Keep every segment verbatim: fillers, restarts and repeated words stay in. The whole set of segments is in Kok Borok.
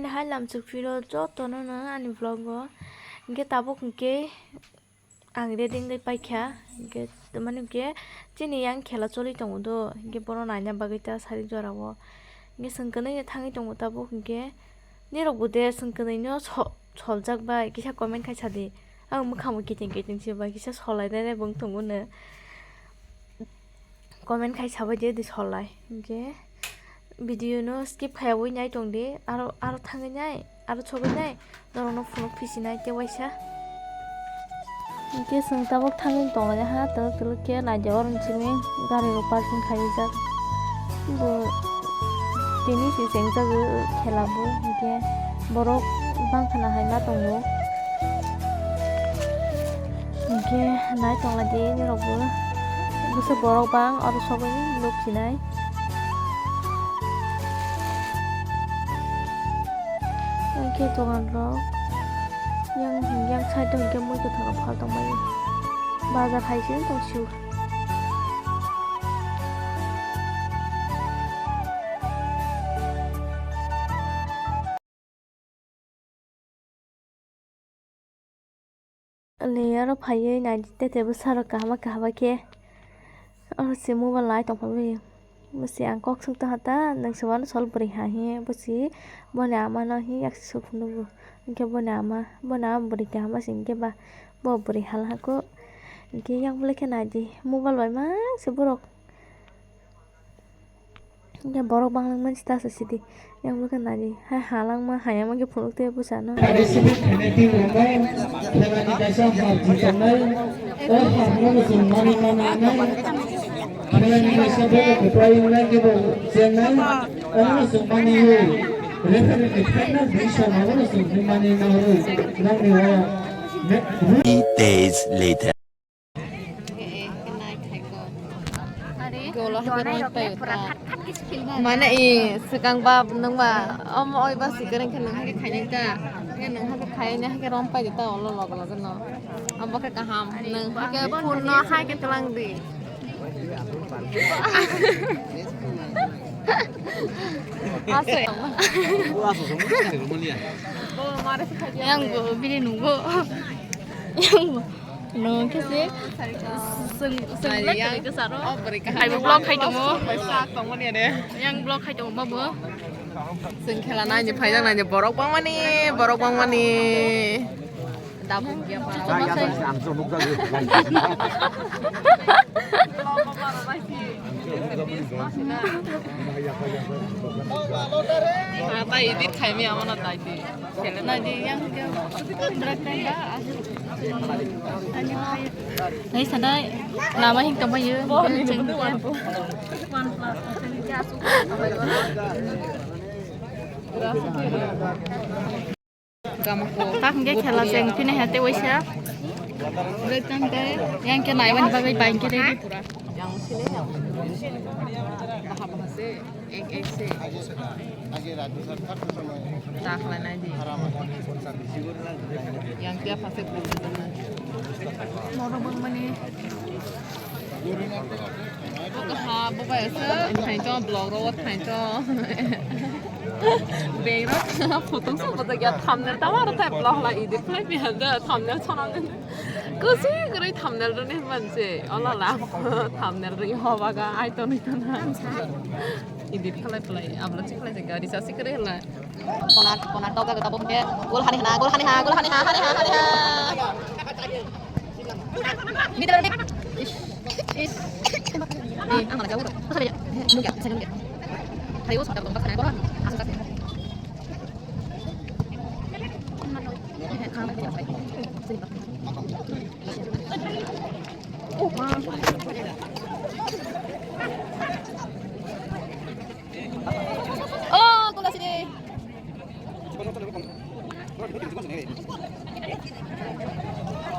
Hai lamchuk phiro jotono no ani vlog o. Hinkhe tabuk hinkhe ang ready wngwi paikha. Hinkhe tamani hinkhe chini yang khela choli tongo do. Hinkhe bono naina bagwi ta sari jora o. Hinkhe chwng kwnwi thangwi tongo tabuk hinkhe. Nirok bo de chwng kwnwi no so-, soljak bai kisa comment khai sadi. Ang mwkhang bo kiting kiting se bai kisa solai nai nai bo wng tongo no. Comment khai sabai di, di solai. Hinkhe video no skip khaiyawi nai tong di. Aro, aro thangwi nai, aro chogwi nai. Norok no phunuk phisi nai tei waisa. Hinkhe chwng tabuk thangwi tong lai ha, twlwk twlwk khe nai di oro chini gari rok parking khaiwi jak. Bo tini se chengjago khela bo, hinkhe borok bangkha na hai ma tongo. Hinkhe nai tong lai di norok bo. Bwswk borok bang oro sogwi nuk sinai. Hinkhe dogan rok yang, yang side o hinkhe mui kwthang rok phal tong mani. Bazar hai se tong sio. Le aro phaiwi naidi tete bwsarok kahama kahama khe. Oro se mobile nai tongphaiwi. Bwsi ang kok suk tongkha ta, nwng se uanw sol bwrwi ha hiye. Bwsi boni ama no hiye yak se suk phunukgo. Hinkhe boni ama, boni ama bwrwi kahama se hinkhe ba bo bwrwi hala hako. Hinkhe yang bwlai khe naidi mobile bai ma se borok. Hinkhe borok banglangmani sita se sidi. Yang bwkha nari hai halangma hayama khe phunuk tei bwsano. Participate khainai team rok bai khelani kaisa har jitongnai. O harno chwng manwi ma nangnai. Khelani kaisa bobo kwplai wngnai khe bo chengnai. Omono chwng manwi o referee ni final decision abono chwng manwi ma rw nangni o. Three days later. Mane i swkang ba nwng ba omo oi ba sikireng khe nwng hakhe khainai ta. Khe nwng hakhe khainai hakhe rom pai ta ulo log log no. Abo khe kaham nwng hakhe phone no hai khe twlang di. Aswk. Yang bo bini nungbo. Yang bo. No, khe se, seng, seng, yang, oh, bwrwi kaham. Hai bo vlog khai tongo. Sak tongmani ade. Yang vlog khai tongo, babu. Seng khela nai ni, phaijak nai ni, borok bangmani, borok bangmani. Dabuk ya, pa. Ang so nuk jago. Ata edit khai mi, amana tai di. Nai di, yang ke, berat kan ba, asli. Nai sadai, lama hing tong bayo. Tak hingke khela jeng tini hete waisa. Yang ke naiwani bagwi bain ke ready pura. Ek ek se. Takhlai nai di. Yang tiya pha se. Moro bang mani. Bo kaha, bo bai se thainto, blog ro thainto. Beng ro photo so bo ya thumbnail ta maro thai blog la edit khlai pi handa thumbnail chana. Kusi kwrwi thumbnail rwni manse. Ola la thumbnail rwni hobaga ai tonwi tona. Edit khlai khlai upload si khlai se gari sa si kwrwi hla. Konak konak tau ka tabuk ke. Gol hani hana, gol hani ha, gol hani ha, hani ha, hani ha. Ini dah. Ish. Ish. Eh, ang malah jauh. Masa dia? Nunggu ya, saya nunggu ya. Hari itu sudah belum pakai koran. Asal kasih. Oh, kula sini.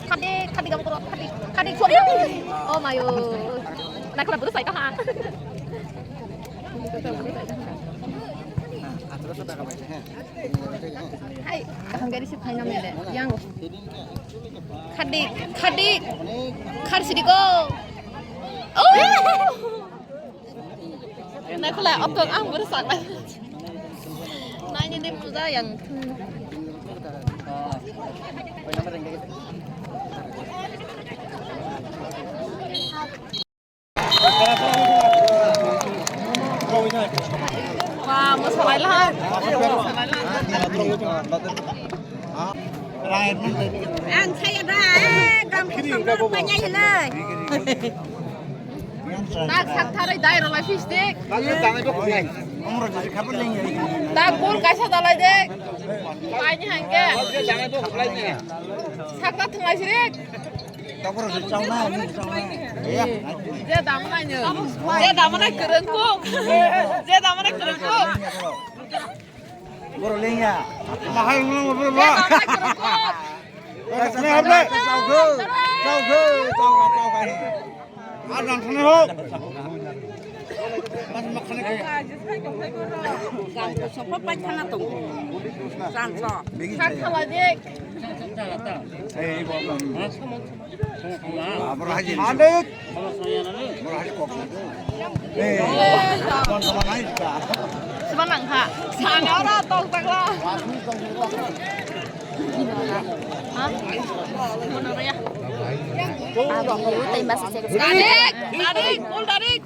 Khadi, khadi gabu kuro, khadi, khadi chori. Oh mayo. Nak kula buru sai kaha. Hai, kaham gari si phaina mele. Yang. Khadi, khadi, khadi sidi ko. Oh. Nai khulai, oto ang buru saklai. Nai Ini muda yang Wah, mosalai laha. Ang saya dah, eh, gampang sama banyak ini. Tak sak tharai dai rwlai phisdik. Tak bol kaisa dalai dik. Paini hangke. Sakta thwnglai sirik. Je dam nai no. Je dam nai kwrwng kuk. Je dam nai kwrwng kuk. Boro lengya. Bahai wngno boro ba. Chau khe, chau khe, chau khe, chau khe. Ar nang thani ho. Gam ko sopo pai khana tong. Chan so. Kha khala de. Ei, bo. Abro haji. Ande. Abro haji kok. Ei, kon sama nai ka. Sama nang kha. Sana ora tong tak la. Ha? Mono ya. Tarik, tarik, full tarik.